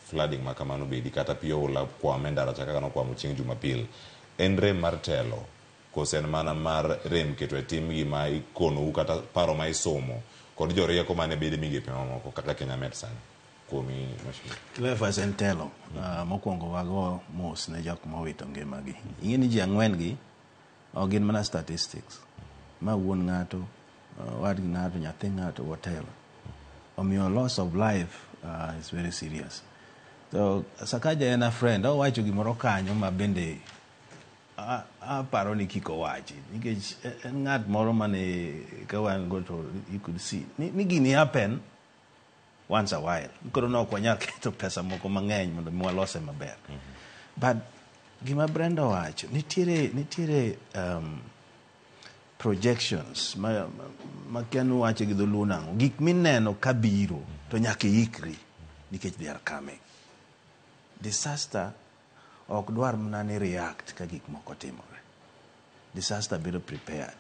flooding ma kamano bedi kata pi oula kwam e ndara cha kaka nokwamo chieng' Jumapil. En rem mar telo kose en mana mar rem keto e tim gima ikonou kata paro ma isomo kod jorieko mane bede migepe mamoko kaka Kenya Met sani? Kuomi Mheshimiwa. Cleophas en telo. Mokwongo wago mos ne jok mowito ngimagi. Ing'e ni ji ang'wen gi ok gin mana statistics. Ma wuon ng'ato, wadgi ng'ato, nyathi ng'ato, whatever. Omiyo loss of life is very serious. So Sakaja en a friend, owacho gimoro kanyo ma bende aparo ni kik owachi nikech en ng'at moro mane ka wan go to you could see ni gini happen once a while. Koro ne ok wanyal keto pesa moko mang'eny mondo mi walose maber. But gima Brenda owacho, nitiere projections ma kia ni wache gi dholuo nang'o. Gik mineno kabiro to nyaka iikri nikech they are coming. Disaster ok dwar mana ni react ka gik moko timore. Disaster bedo prepared.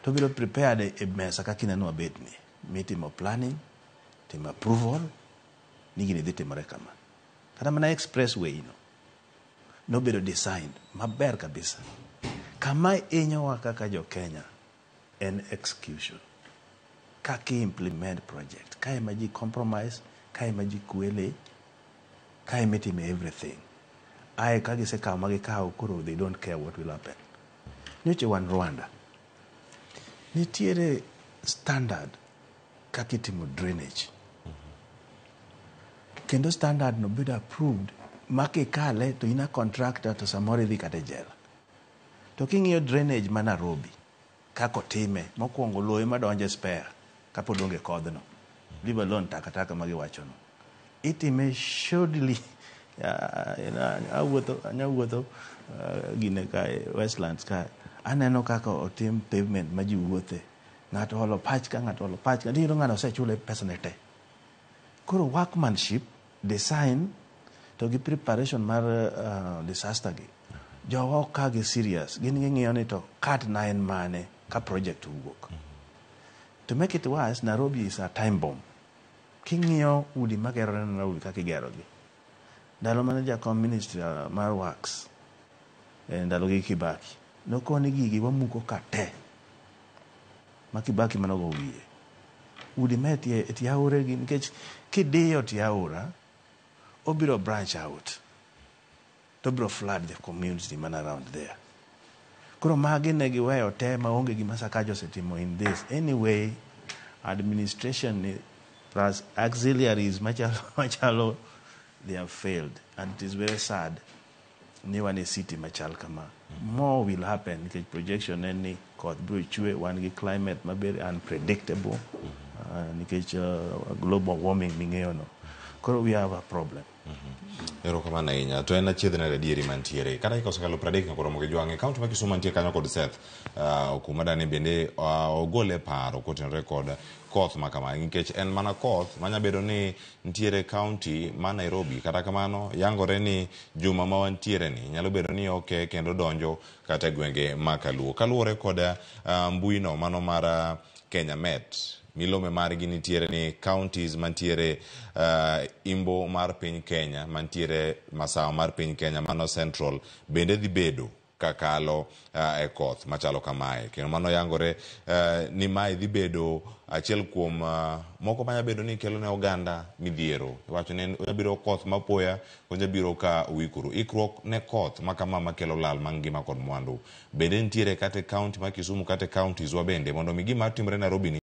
To bedo prepared e mesa kaka ineno wabetni. Mitimo planning, timo approval, ni gini dhi timore kama. Kata mana expressway no, nobedo designed maber kabisa. Kama hinyowa kaka jo Kenya en execution. Kaka i implement project. Ka ema ji compromise, ka ema ji kwele, ka ema itime everything. Ae ka gisekawo ma gikawo koro they don't care what will happen. Nyocha wan Rwanda. Nitiere standard kaka itimo drainage. Kendo standard no bedo approved ma kikale to in a contractor to samoro idhi kata e jela. To king'iyo drainage ma Nairobi, kaka otime, mokwongo lowo ema donjo e spare kapod onge kodhno. Leave alone takataka ma giwachono. Itime shodily. Awuotho, anyawuotho gine kae, Westlands kae. Aneno kaka otim pavement ma ji wuothe. Ng'ato olo patch ka, ng'ato olo patch ka. Tiyudo ng'ano osechule pesa ne te. Koro workmanship, design, to gi preparation mar disaster gi. Jowa ok ka gi serious. Gin ging'iyo ni to cut na en mane ka project owuok. To make it worse, Nairobi is a time bomb. King'iyo udi magerore Nairobi kaka igerogi. Ndalo mane jakom ministry mar works, ndalo gi Kibaki, nokoni gigi wamuko ka te. Ma Kibaki manogo wiye. Udi ma e tie aore gi nikech kidiyo tie aora, obiro branch out. To obiro flood the community man around there. Koro magi ne giweyo te maonge gima Sakaja osetimo in this. Anyway, administration ni plus auxiliaries machalo they have failed. And it is very sad ni wan e city machal kama. More will happen nikech projection en ni koth biro chwe, wan gi climate maber unpredictable nikech global warming ming'eyo no. Koro we have a problem. Erokamano ahinya. To en achiedh nade adieri mantiere. Ka dakika osekalo 30 nyaka oromo gi jwang' e kaunti ma Kisumu mantie kanyo kod Seth kuma dani bende ogole paro kotenore kod koth ma kama nikech en mana koth manya bedo ni nitiere kaunti ma Nairobi. Kata kamano yangore ni juma ma wantiere ni nyalo bedo ni oke kendo donjo kata e gwenge ma Kaluo. Kaluwore kod mbui no mano mar Kenya Met, milome margi nitiere ni counties mantiere imbo mar piny Kenya, mantiere masawa mar piny Kenya mano Central bende dhi bedo kakalo e koth machalo kamae. Kendo mano yangore ni mae dhi bedo achiel kuom moko manya bedo ni kelo ne oganda midhiero. Iwacho ni obiro koth mapoya, konya biro ka uikuru. Ikruok ne koth ma kama makelo lal mar ngima kod mwandu. Bende nitiere kata e county ma Kisumu kata e counties wa bende mondo mi gima timre Nairobi ni